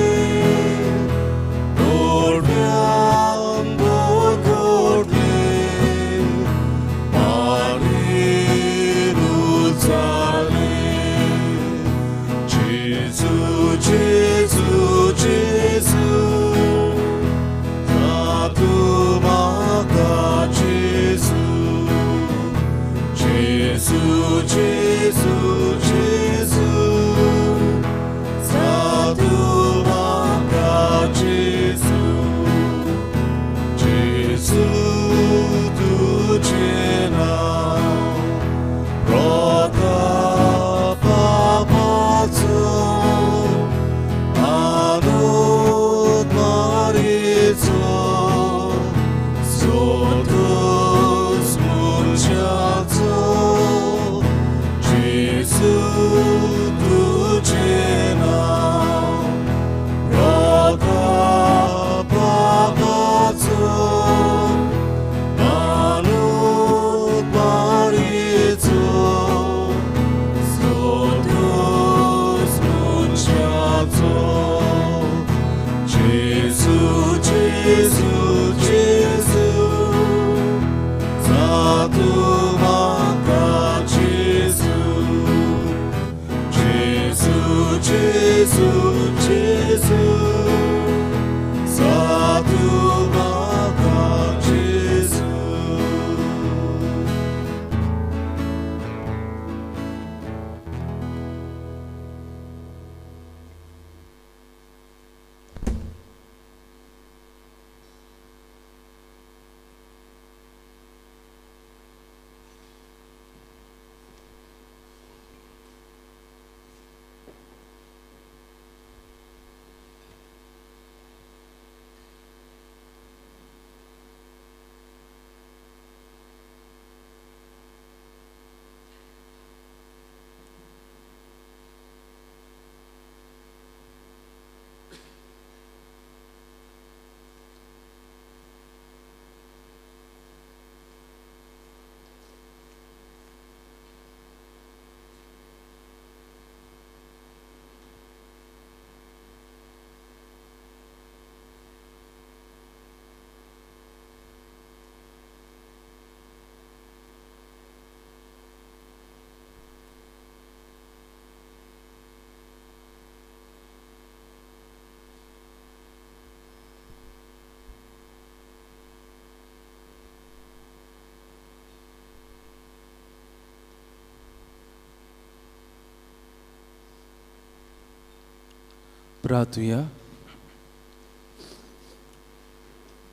प्रार्थुया.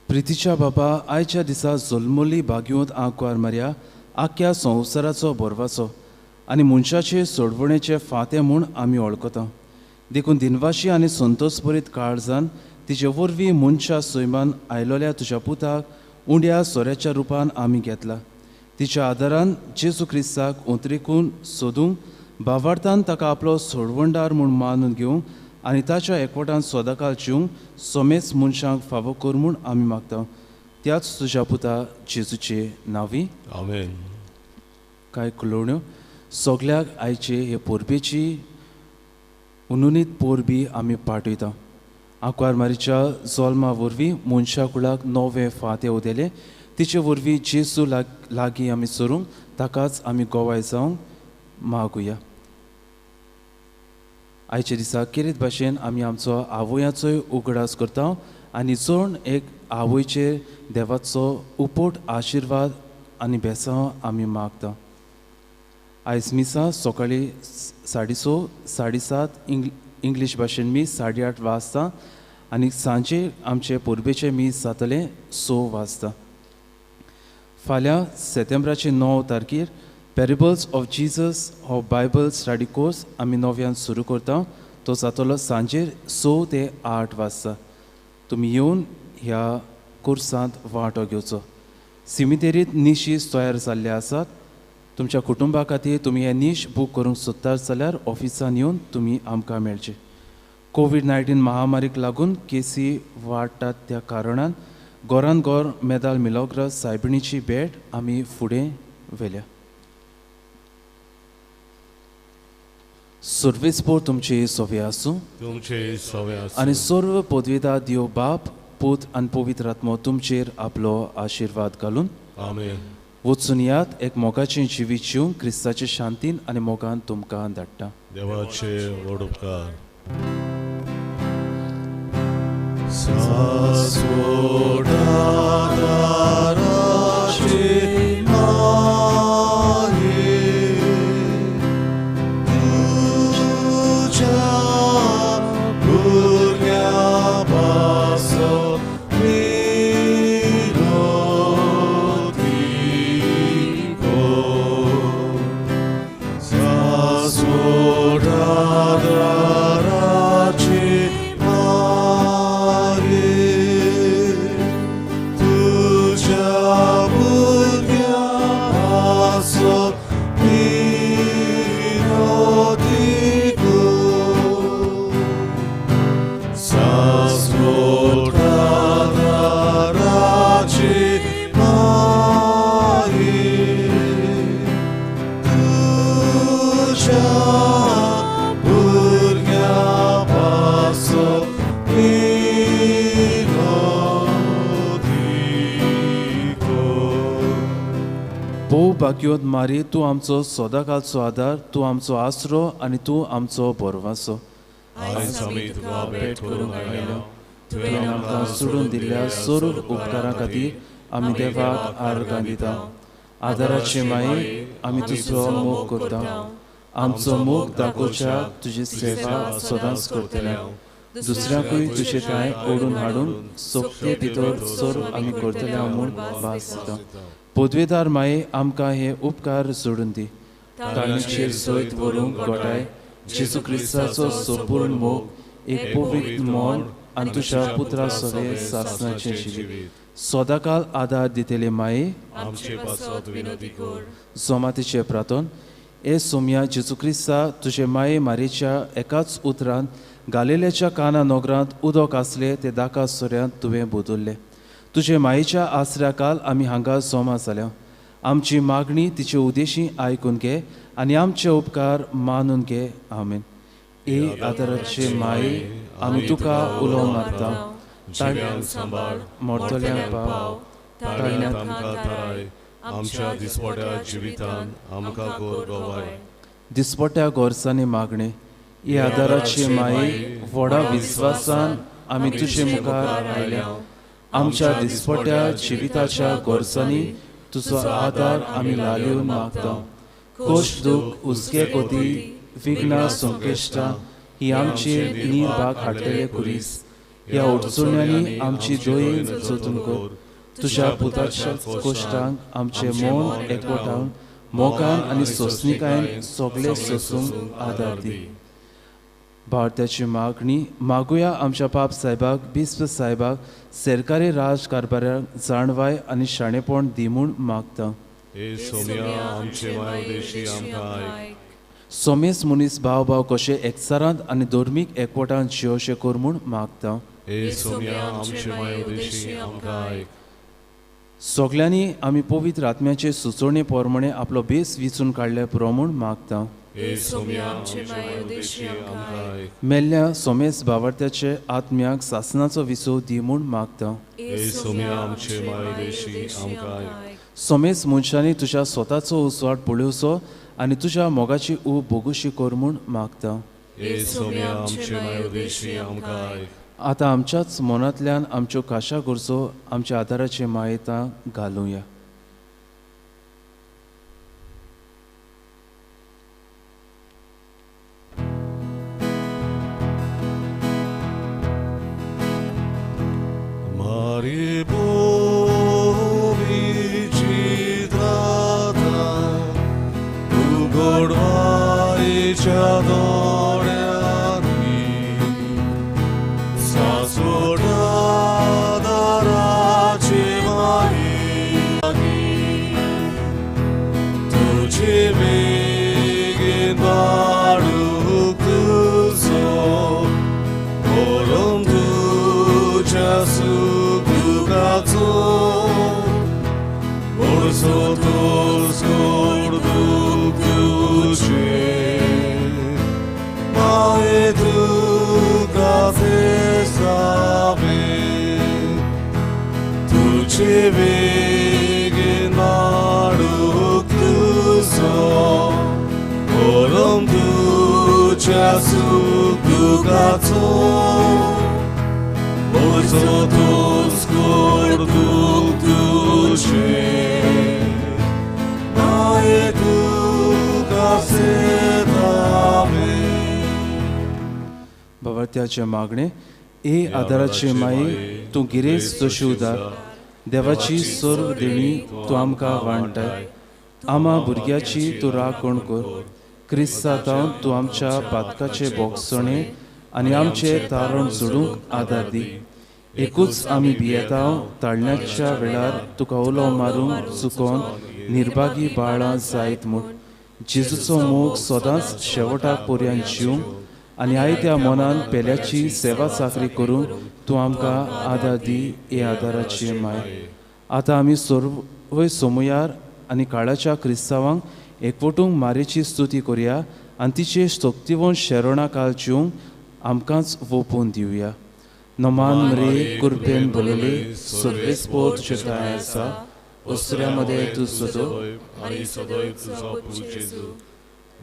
प्रितीच्या बाबा, आयच्या दिसा जल्मली भाग्यवंत आंकवार मारया आख्या संवसाराचो भरवाचो आनी मनशाचे सोडवणेचे फांते म्हूण आमी वळखता. देखून दिनवाशी आनी संतोषभरीत काळजान तिचे वरवीं मनशा सैमान आयलोल्या तुज्या पुताक उंड्या सोऱ्याच्या रुपान आमी घेतला. तिच्या आदारान जेजू क्रिस्ताक उतरेकून सोदूंक भावार्थान ताका आपलो सोडवणदार म्हूण मानून घेवंक आनी ताच्या एकवटान सदांकाळ जिवंक सोमेच मनशांक फावो कर म्हूण आमी मागता. त्याच तुज्या पुता जेजूचे नांवी आमेन. कांय कुलोवण्यो. सगल्याक आयचे हे परबेची उनुनीत परबी आमी पाठयता. आंकवार मारीच्या जल्मा वरवीं मनशा कुळाक नवे फांते उदेले. तिचे वरवीं जेजू लागीं आमी सरूंक ताकाच आमी गोवाय जावंक मागुया. आयच्या दिसा केरीत भाशेन आमी आमचो आवयांचोय उगडास करता आनी जण एक आवयचेर देवाचो उपोट आशिर्वाद आनी बेसांव आमी मागता. आयज मिसा सकाळीं 6:30 7:30 इंग्लीश भाशेन मीस 8:30 वाजता आनी सांजे आमचे परबेचें मीस जातलें 6 वाजता. फाल्यां सप्टेंबराचे 9 तारखेर पेरेबल्स ऑफ जीजस हो बायबल स्टडी कोर्स आमी नव्यान सुरू करता. तो जातलो सांजेर 6 ते 8 वाजता. तुमी येवन ह्या कोर्सांत वांटो घेवचो. सिमितेरींत निशीस तयार जाल्ले आसात. तुमच्या कुटुंबा खातीर तुमी हे नीश बूक करूंक सोदतात जाल्यार ऑफिसान येवन तुमी आमकां मेळचे. कोवीड-19 महामारीक लागून केसी वाडटात त्या कारणान घरान घर मेदाल मिलोग्रस सायबिणीची भेट आमी फुडें व्हेल्या. सर्वेस्पोर तुमचे सवे आसूं तुमचे सवे आसूं आनी सर्व पदवेदा देव बाप पूत आनी पवित्र आत्मो तुमचेर आपलो आशिर्वाद घालून आमेन. वचून यात एक मोगाचें जिवीत जिवंक क्रिस्ताचे शांतीन आनी मोगान तुमकां धाडटा. देवाचे व्हड उपकार. भाग्योत मारी, तूं आमचो सदांकाळचो आदार, तूं आमचो आसरो आनी तूं आमचो भरवासो. तुवें आमकां सोडून दिल्ल्या सर्व उपकारां खातीर आमी देवाक आर्गां दिता. आदाराचे माये, आमी तुजो मोग करता. आमचो मोग दाखोवच्याक तुजी सेवा सदांच करतले. दुसऱ्याकूय तुजे कांय ओडून हाडून सोंपते भितर सर्व आमी करतले म्हूण भास दिता. पदवेदार माये, आमकां हे उपकार जोडून दी. तांचेर सयत व्हरूंक गोठाय जेजू क्रिस्ताचो संपूर्ण मोग, एक पवित्र मन आनी तुज्या पुत्रा सवे सासणाचें जिवीत सदांकाळ आदार दितले माये. जोमातीचें प्रार्थन. ए सोमया जेजू क्रिस्ता, तुजे माये मारेच्या एकाच उतरान गालिलेच्या काना नगरांत उदक आसलें तें दाका सोऱ्यांत तुवें बदल्लें. तुजे मायेच्या आसऱ्या काल आमी हांगा जमा जाल्या. आमची मागणी तिचे उद्देशी आयकून घे आनी आमचे उपकार मानून घे. आमेन. ए आदाराचे माये, आमी तुका उलो मारता. मरतल्यांक पाव, तारण्यांत आमकां थाराय, आमच्या दिसपट्या जिवितान आमकां गोर गवाय. दिसपट्या गोरसांनी मागणे. ए आदाराचे माये, व्हडा विस्वासान आमी तुजे मुखार आयल्या. आमच्या दिसपट्या जिविताच्या गरजांनी तुजो आदार आमी लालिवन मागता. कोश दुख, हुस्के कोती, विघ्नां, संकश्टां ही आमचेर निर्भाग हाडलेले खुरीस ह्या अडचण्यांनी आमची दयेन जतून कर. तुज्या पुताच्या कोश्टांक आमचें मन एकवटावन मोगान आनी सोंसणिकायेन सगळे सोसूंक आदार दी. भारताची मागणी मागुया आमच्या पाप साहेबाक, बिस्प साहेबाक, सरकारी राज कारभाराक जाणवाय आनी शाणेपण दी म्हूण मागता. सोमेस मनीस भाव भाव कशे एकचारांत आनी धर्मीक एकवटान जियोशे कर म्हूण मागता. सगल्यांनी आमी पवित्र आत्म्याचे सुचोवणे प्रमाणे आपलो बेस विचून काडले पुरो म्हूण मागता. मेल्ल्या सोमेस भावार्थ्याचे आत्म्याक सासनाचो विसव दी म्हूण मागता. सोमेस मनशांनी तुज्या स्वताचो उजवाड पळोवचो आनी तुज्या मोगाची ऊब भोगोशी कर म्हूण मागता. आतां आमच्याच मनांतल्यान आमच्यो खाशा गरजो आमच्या आदाराचे मायेतां घालुया. बाबात्याचे मागणे ए आदाराचे माये, तूं गिरेस्त तशी उदार, देवाची सर्व देणी तूं आमकां वांट्टाय. आमा भुरग्याची तूं राखण कर. क्रिस्तांव तूं आमच्या पातकाचे बोगसणे आनी आमचे तारण जोडूंक आदार दी. एकूच आमी भियेता ताळण्याच्या वेळार तुका उलो मारूंक चुकोन निर्भागी बाळां जायत म्हूण. जेजूचो मोग सदांच शेवटाक पर्यंत जिवंक आनी आयत्या मनान पेल्याची सेवा चाकरी करूंक तूं आमकां आदार दी हे आदाराची माय. आतां आमी सर्वय सोमुयार आनी काळाच्या क्रिस्तांवांक एकवटूंक मारेची स्तुती करुया आनी तिचे शक्तिवंत शेरोणा काल जिवंक आमकांच वोपून दिवया. नमान रे कृपेन भरलेली सर्वेस्पोर तुजे ठांय आसा, ओसऱ्या मदें तूं सदो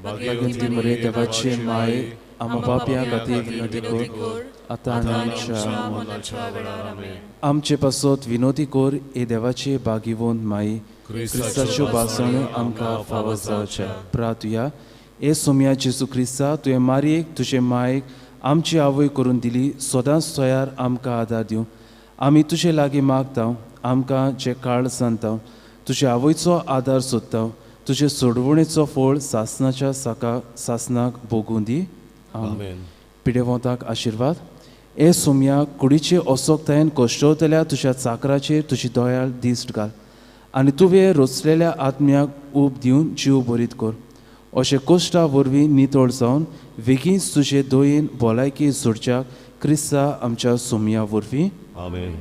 भाग्यवंती मरे देवाचे माये, आमा पापयां खातीर विनोती कर आतां आनी आमच्या मरणाच्या वेळार. आमेन. आमचे पासत विनोती कर हे देवाचे भाग्यवंत माई, क्रिस्ताच्यो भासण आमकां फावो जावचें. प्रार्थुया. हे सोम्या जेजू क्रिस्ता, तुवें मारयेक तुजे मायेक आमची आवय करून दिली, सदांच तयार आमकां आदार दिवं. आमी तुजे लागीं मागता, आमकां जे काळ सांगता तुजे आवयचो आदार सोदता, तुजे सोडवणेचो फळ सासनाच्या साका सासनाक भोगूं दी. आमेन. पिडेवंताक आशिर्वाद. हे सोम्या, कुडीचे असोकतायेन कश्टवतल्या तुज्या चाकराचेर तुजी दयाळ दिश्ट घाल आनी तुवें रचलेल्या आत्म्याक ऊब दिवन जीव बरीत कर. अशें कश्टा वरवीं नितळ जावन वेगींच तुजे दयेन भलायकी जोडच्याक क्रिस्ता आमच्या सोम्या वरवीं. आमेन.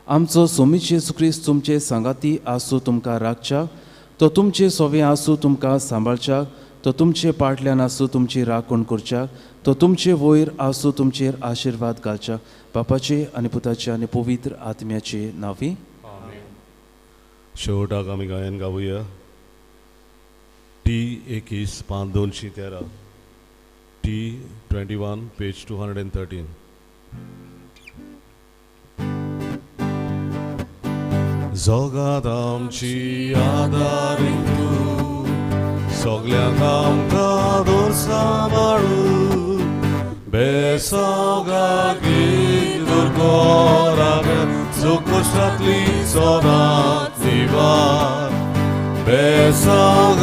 आमचो सोमी जेजू क्रिस्त तुमचे सांगाती आसूं तुमकां राखच्याक, तो तुमचे सोवे आसूं तुमकां सांबाळच्याक, तो तुमचे पाटल्यान आसूं तुमची राखण करच्याक, तो तुमचे वयर आसूं तुमचेर आशिर्वाद घालच्याक. बापाचे आनी पुताचे आनी पवित्र आत्म्याचे नांवी. शेवटाक आमी गायन गावया टी 21 पान 213, टी 21 पेज 213. जगात आमची आदारी तूं, सगल्यांक आमकां दवर सांबाळू, बेजार बेसांव गीत दुर्गोरावे सुकुश्टांतली सदांच निवार बेसांव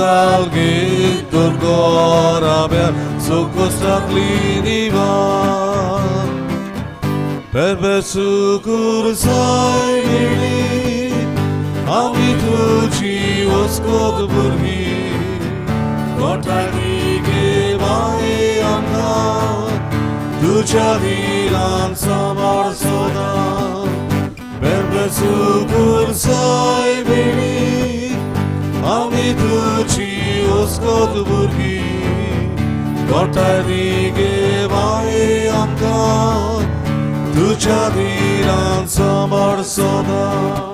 गीत दुर्गोरावे सुकुश्टांतली निवार परबे सुकुरसाय मेळ्ळी आमी तुजी वस्कोत भुरगीं गोठांनी गे माये आमकां तुज्या दिलान सांबाळ सदां परबे सुकुरसाय मेळ्ळी आमी तुजी वस्कोत भुरगीं गोठांनी गे माये आमकां तुज्या दिलान सांबाळ सदां.